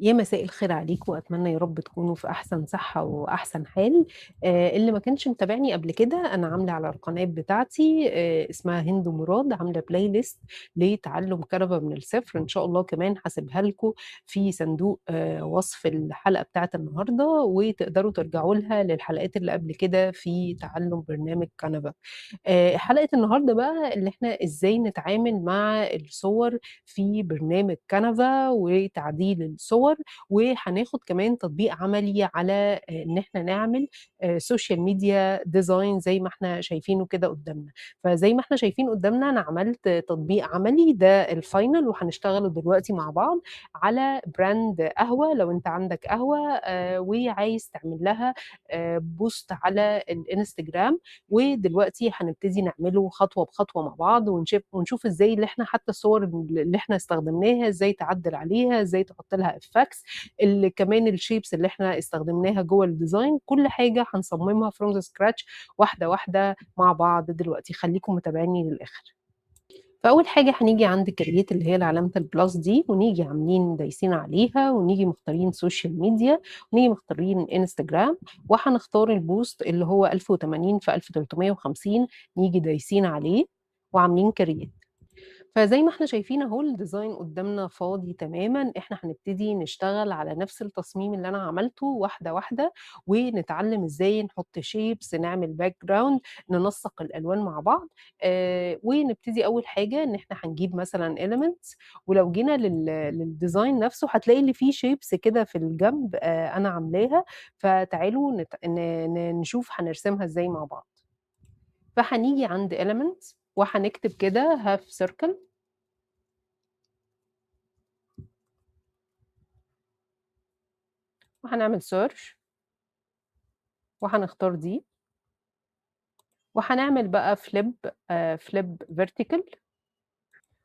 يا مساء الخير عليكم، وأتمنى يا رب تكونوا في أحسن صحة وأحسن حال. اللي ما كانش متابعني قبل كده، أنا عاملة على القناة بتاعتي اسمها هند مراد، عاملة playlist لتعلم Canva من الصفر. إن شاء الله كمان هسيبها لكم في صندوق وصف الحلقة بتاعت النهاردة، وتقدروا ترجعوا لها للحلقات اللي قبل كده في تعلم برنامج Canva. حلقة النهاردة بقى اللي احنا إزاي نتعامل مع الصور في برنامج Canva وتعديل الصور، وهناخد كمان تطبيق عملي على إن احنا نعمل social media design زي ما احنا شايفينه كده قدامنا. فزي ما احنا شايفين قدامنا أنا عملت تطبيق عملي، ده ال final، وهنشتغله دلوقتي مع بعض على brand قهوة. لو انت عندك قهوة، وعايز تعمل لها post على الانستجرام، ودلوقتي هنبتدي نعمله خطوة بخطوة مع بعض، ونشوف ازاي اللي احنا حتى الصور اللي احنا استخدمناها ازاي تعدل عليها، ازاي تحط لها effects، اللي كمان ال shapes اللي احنا استخدمناها جوه ال design، كل حاجة هنصممها from the scratch واحدة واحدة مع بعض دلوقتي. خليكم متابعيني للآخر. فأول حاجة هنيجي عند create اللي هي علامة ال plus دي، ونيجي عاملين دايسين عليها، ونيجي مختارين social media، ونيجي مختارين انستجرام، وهنختار ال post اللي هو 1080 في 1350، نيجي دايسين عليه وعاملين create. فزي ما احنا شايفين اهو ال design قدامنا فاضي تماما. احنا هنبتدي نشتغل على نفس التصميم اللي انا عملته واحده واحده، ونتعلم ازاي نحط shapes، نعمل background، ننسق الالوان مع بعض. ونبتدي اول حاجه ان احنا هنجيب مثلا elements، ولو جينا لل design نفسه هتلاقي اللي فيه shapes كده في الجنب، انا عاملاها. فتعالوا نشوف هنرسمها ازاي مع بعض. فهنيجي عند elements وهنكتب كده half circle، وهنعمل search وهنختار دي، وهنعمل بقى flip vertical،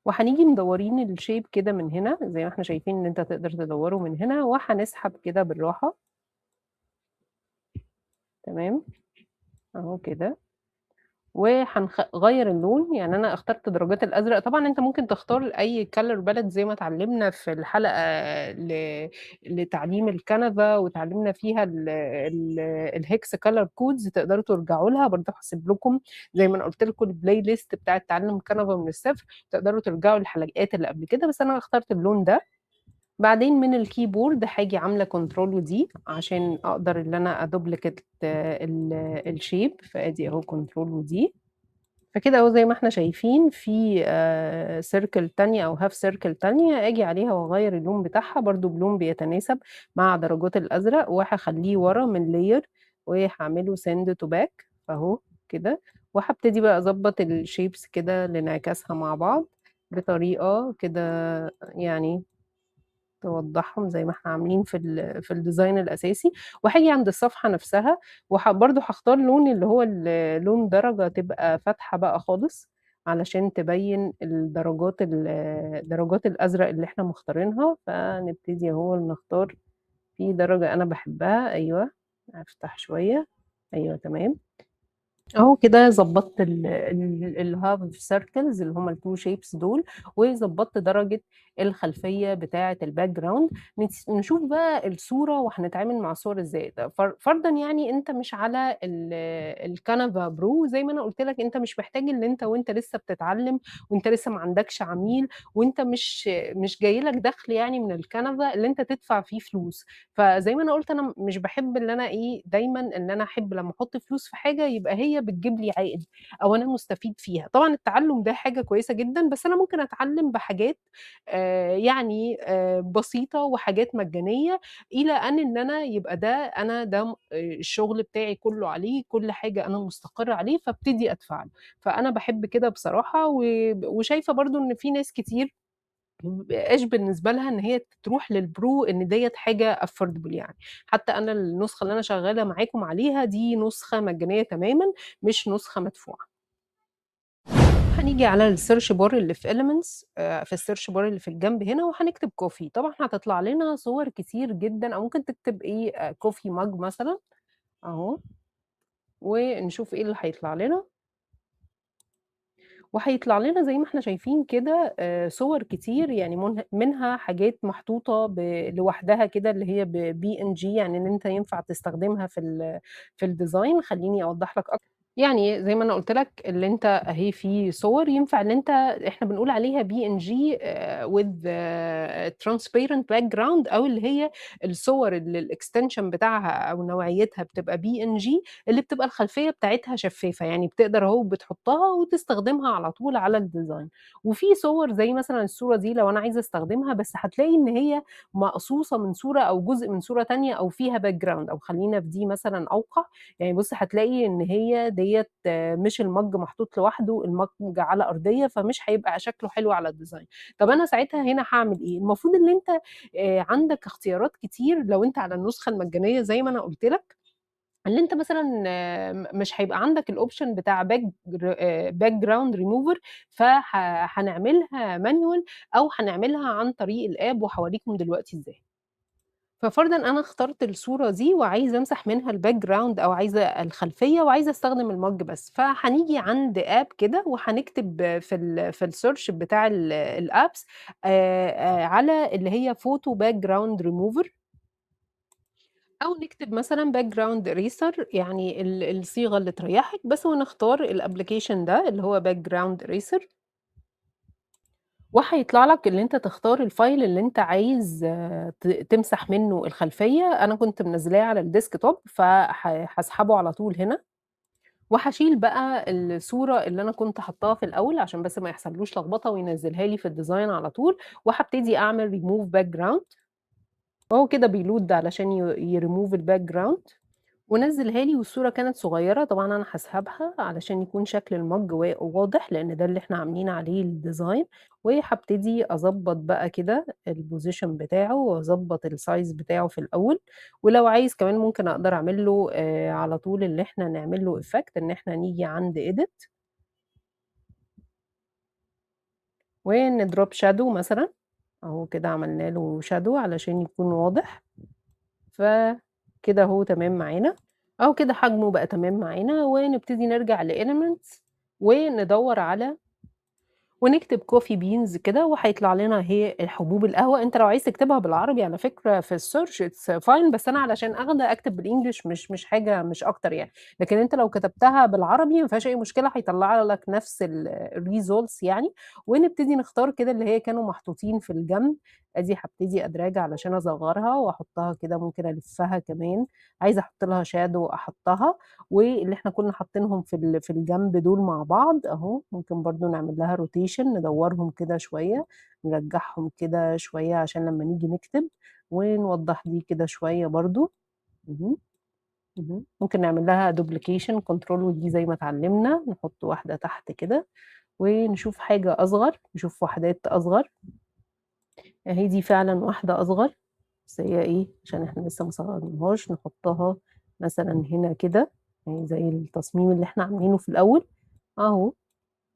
وهنيجي مدورين ال shape كده من هنا زي ما احنا شايفين ان انت تقدر تدوره من هنا، وهنسحب كده بالراحة. تمام اهو كده. وهنغير اللون، يعني انا اخترت درجات الازرق، طبعا انت ممكن تختار اي color palette زي ما اتعلمنا في الحلقه لتعليم ال Canva، وتعلمنا فيها ال hex color codes، تقدروا ترجعوا لها برضه. هسيب لكم زي ما انا قلت لكم ال playlist بتاعه تعلم Canva من الصفر، تقدروا ترجعوا للحلقات اللي قبل كده، بس انا اخترت اللون ده. بعدين من ال keyboard هاجي عامله control و D عشان اقدر ان انا ا duplicate ال shape، فادي اهو control و D. فكده اهو زي ما احنا شايفين في circle تانية او half circle تانية، اجي عليها واغير اللون بتاعها برضو بلون بيتناسب مع درجات الازرق، وهخليه ورا من layer وهعمله send to back اهو كده. وهبتدي بقى اظبط ال shapes كده لانعكاسها مع بعض بطريقة كده توضحهم زي ما احنا عاملين في ال design الاساسي. وهاجي عند الصفحه نفسها وبرده هختار لون اللي هو لون درجه تبقى فاتحه بقى خالص علشان تبين درجات الازرق اللي احنا مختارينها. فنبتدي اهو نختار في درجه انا بحبها، ايوه افتح شويه، ايوه تمام اهو كده. ظبطت ال half circles اللي هما ال two shapes دول، وظبطت درجه الخلفيه بتاعه ال background. نشوف بقى الصوره وهنتعامل مع الصور ازاي. ده فرضا انت مش على ال Canva Pro، زي ما انا قلت لك انت مش محتاج ان انت وانت لسه بتتعلم وانت لسه ما عندكش عميل وانت مش جاي لك دخل من ال Canva اللي انت تدفع فيه فلوس. فزي ما انا قلت انا مش بحب ان انا ايه، دايما ان انا احب لما احط فلوس في حاجه يبقى هي بتجيب لي عائد او انا مستفيد فيها. طبعا التعلم ده حاجه كويسه جدا، بس انا ممكن اتعلم بحاجات، بسيطه وحاجات مجانيه، الى ان انا يبقى ده انا ده الشغل بتاعي كله عليه، كل حاجه انا مستقره عليه، فابتدي ادفع له. فانا بحب كده بصراحه، وشايفه برضو ان في ناس كتير مبقاش بالنسبه لها ان هي تروح لل pro، ان ديت حاجه affordable. حتى انا النسخه اللي انا شغاله معاكم عليها دي نسخه مجانيه تماما، مش نسخه مدفوعه. هنيجي على ال search bar اللي في elements، في ال search bar اللي في الجنب هنا، وهنكتب coffee. طبعا هتطلع لنا صور كتير جدا، او ممكن تكتب ايه، coffee mug مثلا اهو، ونشوف ايه اللي هيطلع لنا. وهيطلع لنا زي ما إحنا شايفين كده صور كتير، يعني منها حاجات محطوطة لوحدها كده اللي هي PNG، يعني إن أنت ينفع تستخدمها في ال design. خلّيني أوضح لك أكتر. يعني زي ما أنا قُلت لك اللي أنت أهي في صور ينفع إن أنت إحنا بنقول عليها PNG with transparent background، أو اللي هي الصور اللي ال extension بتاعها أو نوعيتها بتبقى PNG اللي بتبقى الخلفية بتاعتها شفافة، يعني بتقدر أهو بتحطها وتستخدمها على طول على ال design. وفي صور زي مثلًا الصورة دي لو أنا عايزة أستخدمها، بس هتلاقي إن هي مقصوصة من صورة أو جزء من صورة تانية أو فيها background، أو خلّينا في دي مثلًا أوقع. يعني بُص هتلاقي إن هي ديّة مش ال mug محطوط لوحده، ال mug على أرضية، فمش هيبقى شكله حلو على ال design. طب أنا ساعتها هنا هاعمل إيه؟ المفروض إن أنت عندك اختيارات كتير لو أنت على النسخة المجانية زي ما أنا قُلت لك، إن أنت مثلًا مش هيبقى عندك ال option بتاع background remover، هنعملها manual أو هنعملها عن طريق ال app، وهاوريكم دلوقتي إزاي. ففرضًا أنا اخترت الصورة دي وعايزة أمسح منها ال background أو عايزة الخلفية وعايزة أستخدم ال mug بس، فهنيجي عند app كده وهنكتب في ال search بتاع ال apps على اللي هي photo background remover، أو نكتب مثلًا background eraser، يعني الصيغة اللي تريحك بس، ونختار ال application ده اللي هو background eraser، وهيطلع لك اللي أنت تختار ال file اللي أنت عايز تمسح منه الخلفية. أنا كنت منزلاه على ال desktop هاسحبه على طول هنا، وهاشيل بقى الصورة اللي أنا كنت حاطاها في الأول عشان بس ما يحصلوش لخبطة وينزلها لي في ال design على طول، وهابتدي أعمل remove background، وهو كده بي load علشان ي remove ال background، ونزلها لي. والصورة كانت صغيرة طبعًا أنا هاسحبها علشان يكون شكل ال mug واضح، لأن ده اللي إحنا عاملين عليه ال design. وهابتدي أضبط بقى كده ال position بتاعه وأضبط ال size بتاعه في الأول، ولو عايز كمان ممكن أقدر أعمل له على طول اللي إحنا نعمل له effect، إن إحنا نيجي عند edit ونضرب shadow مثلًا، أهو كده عملنا له shadow علشان يكون واضح، فكده أهو تمام معانا، أهو كده حجمه بقى تمام معانا. ونبتدي نرجع ل elements وندور على ونكتب coffee beans كده، وهيطلع لنا هي الحبوب القهوة. أنت لو عايز تكتبها بالعربي على فكرة في ال search it's fine، بس أنا علشان أخدة أكتب بال English مش حاجة مش أكتر يعني، لكن أنت لو كتبتها بالعربي ما فيهاش أي مشكلة، هيطلع لك نفس ال results يعني. ونبتدي نختار كده اللي هي كانوا محطوطين في الجنب، أدي هبتدي أ drag علشان أصغرها وأحطها كده، ممكن ألفها كمان، عايزة أحط لها shadow أحطها، واللي إحنا كنا حاطينهم في الجنب دول مع بعض أهو، ممكن برضو نعمل لها rotation، ندورهم كده شوية، نرجعهم كده شوية عشان لما نيجي نكتب، ونوضح دي كده شوية برضو. ممكن نعمل لها duplication control ودي زي ما اتعلمنا، نحط واحدة تحت كده ونشوف حاجة أصغر، نشوف وحدات أصغر. أهي دي فعلا واحدة أصغر، بس هي إيه عشان إحنا لسه ما صغرناهاش، نحطها مثلا هنا كده، يعني زي التصميم اللي إحنا عاملينه في الأول أهو،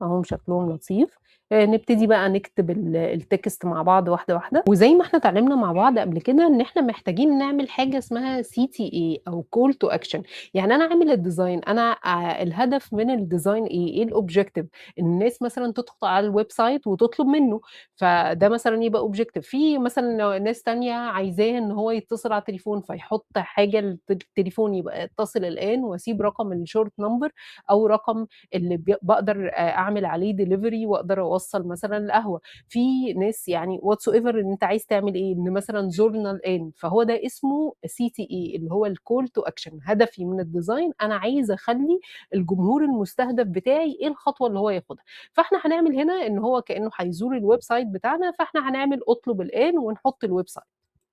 أهو شكلهم لطيف. نبتدي بقى نكتب ال text مع بعض واحدة واحدة. وزي ما احنا اتعلمنا مع بعض قبل كده ان احنا محتاجين نعمل حاجة اسمها CTA او call to action. يعني انا عامل ال design، انا الهدف من ال design ايه؟ ايه ال objective؟ الناس مثلا تدخل على ال website وتطلب منه، فده مثلا يبقى objective. في مثلا ناس تانية عايزاه ان هو يتصل على التليفون، فيحط حاجة للتليفون يبقى اتصل الان واسيب رقم ال short number او رقم اللي بقدر اعمل عليه ديليفري واقدر اوصل مثلا القهوه. في ناس يعني whatsoever ان انت عايز تعمل ايه، ان مثلا زورنا الان، فهو ده اسمه CTA اللي هو ال call to action. هدفي من ال design انا عايز اخلي الجمهور المستهدف بتاعي ايه الخطوه اللي هو ياخدها. فاحنا هنعمل هنا ان هو كانه هيزور ال website بتاعنا، فاحنا هنعمل اطلب الان ونحط ال website.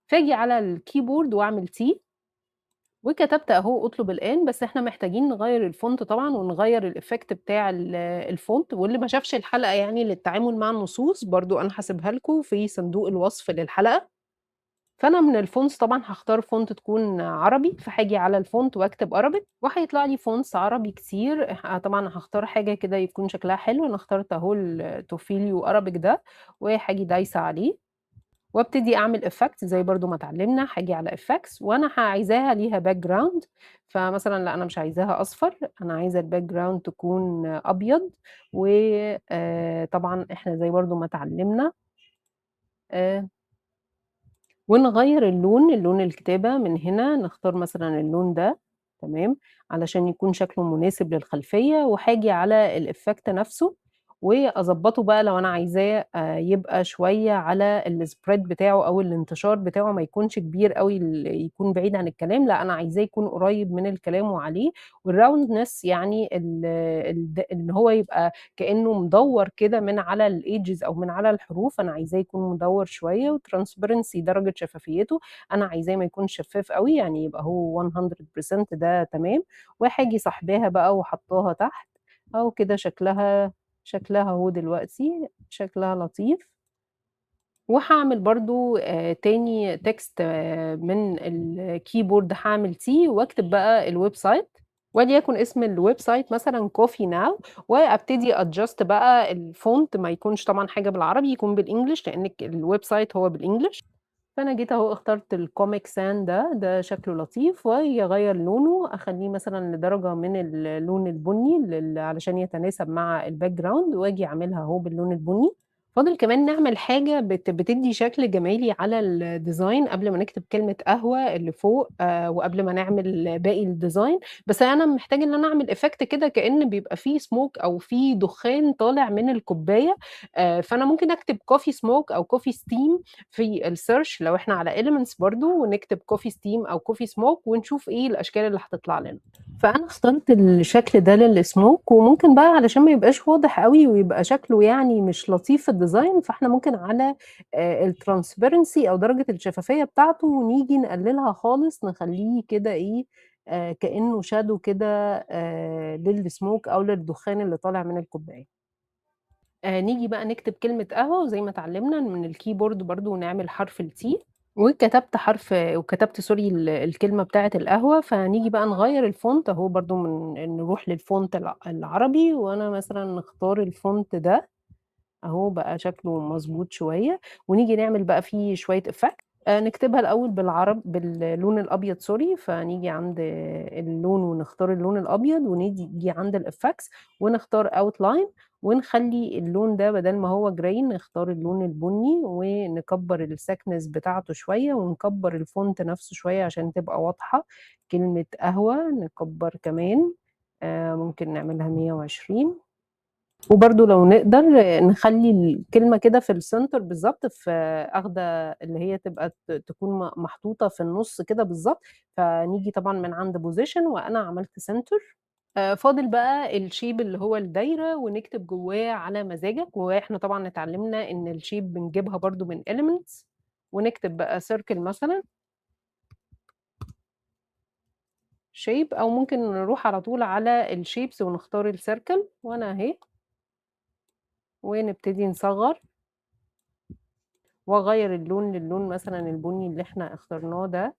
فاجي على ال keyboard واعمل T وكتبت اهو اطلب الان، بس احنا محتاجين نغير ال font طبعا ونغير ال effect بتاع ال font. واللي ما شافش الحلقه يعني للتعامل مع النصوص برضو انا هسيبها لكم في صندوق الوصف للحلقه. فانا من ال fonts طبعا هختار font تكون عربي، فهاجي على ال font واكتب Arabic وهيطلع لي fonts عربي كتير. طبعا هختار حاجه كده يكون شكلها حلو، انا اخترت اهو التوفيليو Arabic ده وهاجي دايسه عليه. وابتدي أعمل effect زي برضه ما اتعلمنا، هاجي على effects وأنا عايزاها ليها background، فمثلًا لأ أنا مش عايزاها أصفر، أنا عايزة الbackground تكون أبيض، و طبعًا إحنا زي برضه ما اتعلمنا ونغيّر اللون، اللون الكتابة من هنا نختار مثلًا اللون ده، تمام، علشان يكون شكله مناسب للخلفية، وهاجي على الeffect نفسه وأضبّطه بقى لو أنا عايزاه يبقى شوية على الspread بتاعه أو الانتشار بتاعه ما يكونش كبير أوي يكون بعيد عن الكلام، لأ أنا عايزاه يكون قريب من الكلام وعليه، والroundness يعني ال الد إن هو يبقى كإنه مدوّر كده من على الedges أو من على الحروف، أنا عايزاه يكون مدوّر شوية، وtransparency درجة شفافيته، أنا عايزاه ما يكونش شفاف أوي، يعني يبقى هو 100% ده تمام، وهاجي ساحباها بقى وحاطاها تحت، أهو كده شكلها أهو دلوقتي، شكلها لطيف. وهاعمل برضه تاني text من الkeyboard، هاعمل T واكتب بقى الwebsite، وليكن اسم الwebsite مثلًا coffee now، وأبتدي adjust بقى الfont، ما يكونش طبعًا حاجة بالعربي، يكون بالEnglish لإن الwebsite هو بالEnglish. فأنا جيت أهو اخترت الcomic sans ده، ده شكله لطيف، وآجي أغيّر لونه أخلّيه مثلًا لدرجة من اللون البني علشان يتناسب مع الbackground، وآجي أعملها أهو باللون البني. فاضل كمان نعمل حاجة بتدّي شكل جمالي على الdesign قبل ما نكتب كلمة قهوة اللي فوق وقبل ما نعمل باقي الdesign، بس أنا محتاجة إن أنا أعمل effect كده كأن بيبقى في smoke أو في دخان طالع من الكوباية، فأنا ممكن أكتب coffee smoke أو coffee steam في الsearch لو إحنا على elements برضه، ونكتب coffee steam أو coffee smoke ونشوف إيه الأشكال اللي هتطلع لنا. فأنا اخترت الشكل ده للsmoke، وممكن بقى علشان ما يبقاش واضح أوي ويبقى شكله يعني مش لطيف في الdesign، فإحنا ممكن على الtransparency أو درجة الشفافية بتاعته نيجي نقللها خالص، نخلّيه كده إيه، كإنه shadow كده للsmoke أو للدخان اللي طالع من الكوباية. نيجي بقى نكتب كلمة قهوة، وزي ما اتعلمنا من الkeyboard برضه نعمل حرف الT، وكتبت حرف وكتبت sorry الكلمة بتاعة القهوة، فنيجي بقى نغيّر الfont أهو برضه من نروح للfont العربي، وأنا مثلًا نختار الfont ده، أهو بقى شكله مضبوط شوية، ونيجي نعمل بقى فيه شوية effect، نكتبها الأول باللون الأبيض sorry، فنيجي عند اللون ونختار اللون الأبيض، ونيجي عند الeffects ونختار outline، ونخلّي اللون ده بدل ما هو gray نختار اللون البني، ونكبّر الthickness بتاعته شوية، ونكبّر الfont نفسه شوية عشان تبقى واضحة كلمة قهوة، نكبّر كمان ممكن نعملها 120، وبرضه لو نقدر نخلّي الكلمة كده في الcenter بالضبط، في آخدة اللي هي تبقى تكون محطوطة في النُص كده بالضبط، فنيجي طبعًا من عند position وأنا عملت center. فاضل بقى الshape اللي هو الدايرة ونكتب جواه على مزاجك، وإحنا طبعًا اتعلمنا إن الshape بنجيبها برضه من elements، ونكتب بقى circle مثلًا shape، أو ممكن نروح على طول على الshapes ونختار الcircle وأنا أهي. ونبتدي نصغّر. وأغيّر اللون للون مثلًا البني اللي إحنا اخترناه ده،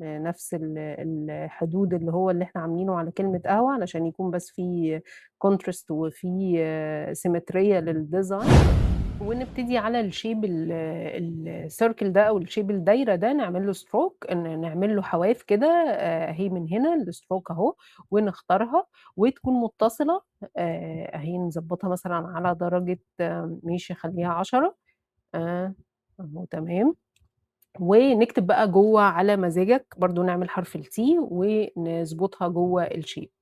نفس الحدود اللي هو اللي إحنا عاملينه على كلمة قهوة علشان يكون بس في contrast وفي symmetry للdesign، ونبتدي على الshape الcircle ده أو الshape الدايرة ده نعمل له stroke، نعمل له حواف كده، أهي من هنا الstroke أهو، ونختارها وتكون متصلة، أهي نضبطها مثلًا على درجة، ماشي، خلّيها 10، أهو تمام. ونكتب بقى جوّه على مزاجك، برضه نعمل حرف الT ونضبطها جوّه الshape.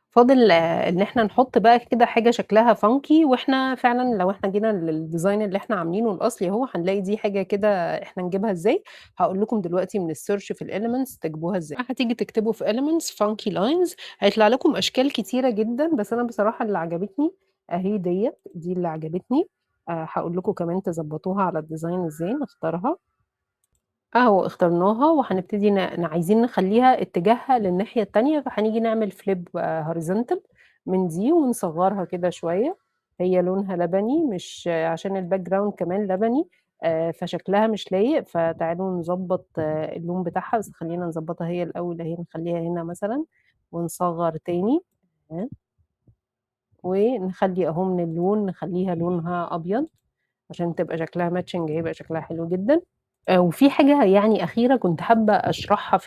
فاضل إن إحنا نحط بقى كده حاجة شكلها funky، وإحنا فعلًا لو إحنا جينا للdesign اللي إحنا عاملينه الأصلي أهو، هنلاقي دي حاجة كده إحنا نجيبها إزاي، هاقول لكم دلوقتي من الsearch في الelements تجيبوها إزاي. هتيجي تكتبوا في elements funky lines، هيطلع لكم أشكال كتيرة جدًا، بس أنا بصراحة اللي عجبتني أهي ديّة، دي اللي عجبتني، هاقول لكم كمان تضبطوها على الdesign إزاي، نختارها. أهو اخترناها وهنبتدي ن ن عايزين نخلّيها اتجاهها للناحية التانية، فهنيجي نعمل flip horizontal من دي ونصغّرها كده شوية، هي لونها لبني مش عشان الbackground كمان لبني، فشكلها مش لايق، فتعالوا نضبّط اللون بتاعها، بس خلّينا نضبّطها هي الأول أهي، نخلّيها هنا مثلًا ونصغّر تاني ونخلّي أهو من اللون نخلّيها لونها أبيض. عشان تبقى شكلها matching، هيبقى شكلها حلو جدًا. وفي حاجة يعني أخيرة كنت حابة أشرحها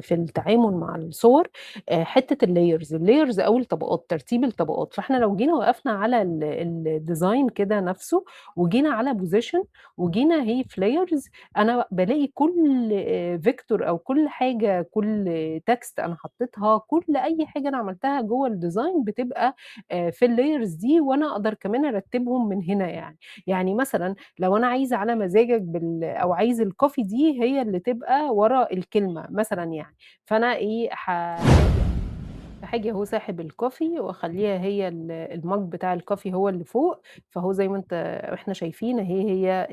في التعامل مع الصور، حتة الlayers، الlayers أو الطبقات، ترتيب الطبقات. فإحنا لو جينا وقفنا على الdesign كده نفسه، وجينا على position، وجينا هي في layers، أنا بالاقي كل vector أو كل حاجة، كل text أنا حطيتها، كل أي حاجة أنا عملتها جوه الdesign بتبقى في الlayers دي، وأنا أقدر كمان أرتبهم من هنا يعني. يعني مثلًا لو أنا عايزة على مزاجك أو عايز الكوفي دي هي اللي تبقى ورا الكلمة مثلًا يعني، فأنا إيه، هاجي أهو ساحب الكوفي وأخليها هي المج بتاع الكوفي هو اللي فوق، فهو زي ما إحنا شايفين أهي هي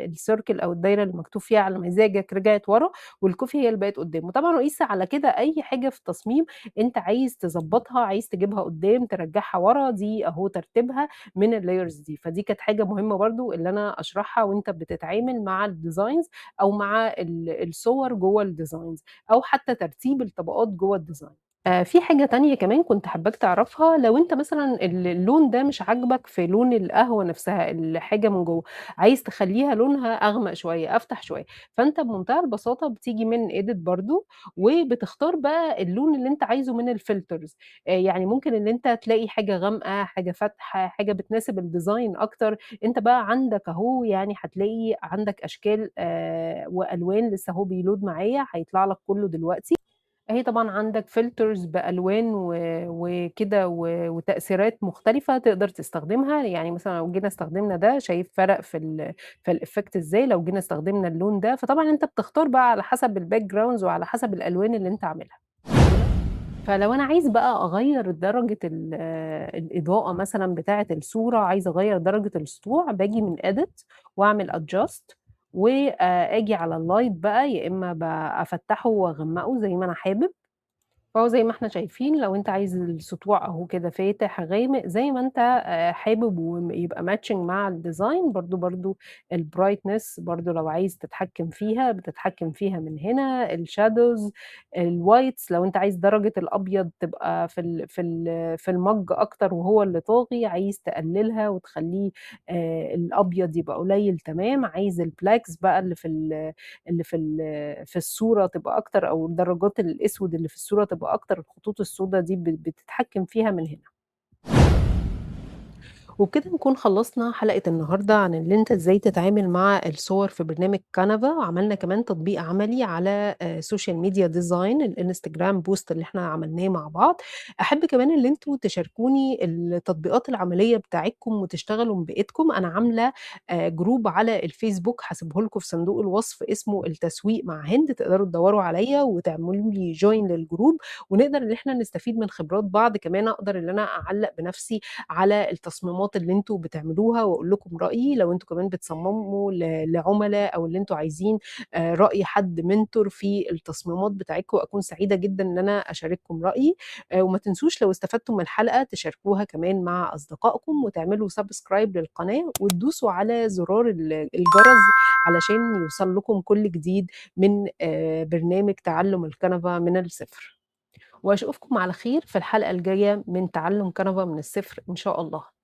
السيركل أو الدايرة اللي مكتوب فيها على مزاجك رجعت ورا، والكوفي هي اللي بقت قدام. وطبعًا وقيس على كده أي حاجة في التصميم أنت عايز تضبطها، عايز تجيبها قدام، ترجعها ورا، دي أهو ترتيبها من اللايرز دي. فدي كانت حاجة مهمة برضو اللي أنا أشرحها وأنت بتتعامل مع الديزاينز أو مع الصور جوه الديزاينز، أو حتى ترتيب الطبقات جوه الديزاين. في حاجة تانية كمان كنت حاباك تعرفها، لو أنت مثلًا اللون ده مش عاجبك في لون القهوة نفسها، الحاجة من جوه، عايز تخلّيها لونها أغمق شوية، أفتح شوية، فأنت بمنتهى البساطة بتيجي من edit برضه، وبتختار بقى اللون اللي أنت عايزه من الfilters. يعني ممكن إن أنت تلاقي حاجة غامقة، حاجة فاتحة، حاجة بتناسب الdesign أكتر، أنت بقى عندك أهو هتلاقي عندك أشكال، وألوان لسه أهو بيلود معايا، هيطلع لك كله دلوقتي. أهي طبعًا عندك filters بألوان وكده وتأثيرات مختلفة تقدر تستخدمها. يعني مثلًا لو جينا استخدمنا ده، شايف فرق في الeffect إزاي، لو جينا استخدمنا اللون ده، فطبعًا أنت بتختار بقى على حسب الbackgrounds وعلى حسب الألوان اللي أنت عاملها. فلو أنا عايز بقى أغيّر درجة الإضاءة مثلًا بتاعة الصورة، عايزة أغيّر درجة السطوع، باجي من edit وأعمل adjust، وآجي على الlight بقى، يا إما أفتحه وأغمقه زي ما أنا حابب. فهو زي ما إحنا شايفين لو أنت عايز السطوع أهو كده فاتح غامق زي ما أنت، حابب، ويبقى matching مع الdesign. برضه الbrightness برضه لو عايز تتحكم فيها بتتحكم فيها من هنا، الshadows، الwhites لو أنت عايز درجة الأبيض تبقى في المج أكتر وهو اللي طاغي، عايز تقللها وتخليه، الأبيض يبقى قليل تمام، عايز الblacks بقى اللي في الصورة تبقى أكتر، أو درجات الأسود اللي في الصورة تبقى أكتر، الخطوط السودا دي بتتحكم فيها من هنا. وبكده نكون خلصنا حلقة النهاردة عن اللي انت ازاي تتعامل مع الصور في برنامج كانفا، وعملنا كمان تطبيق عملي على social media design الانستجرام post اللي احنا عملناه مع بعض. احب كمان اللي انتوا تشاركوني التطبيقات العملية بتاعتكم وتشتغلوا بإيدكم. انا عاملة، group على الفيسبوك هسيبه لكم في صندوق الوصف اسمه التسويق مع هند، تقدروا تدوروا عليا وتعملوا لي join لل group، ونقدر ان احنا نستفيد من خبرات بعض. كمان اقدر ان انا اعلق بنفسي على التصميمات اللي انتوا بتعملوها واقول لكم رأيي، لو انتوا كمان بتصمموا لعملاء او اللي انتوا عايزين، رأي حد mentor في التصميمات بتاعتكم، اكون سعيدة جدا ان انا اشارككم رأيي. وما تنسوش لو استفدتم من الحلقة تشاركوها كمان مع اصدقائكم، وتعملوا subscribe للقناة وتدوسوا على زرار الجرس علشان يوصل لكم كل جديد من، برنامج تعلم الكنفا من الصفر. واشوفكم على خير في الحلقة الجاية من تعلم كنفا من الصفر إن شاء الله.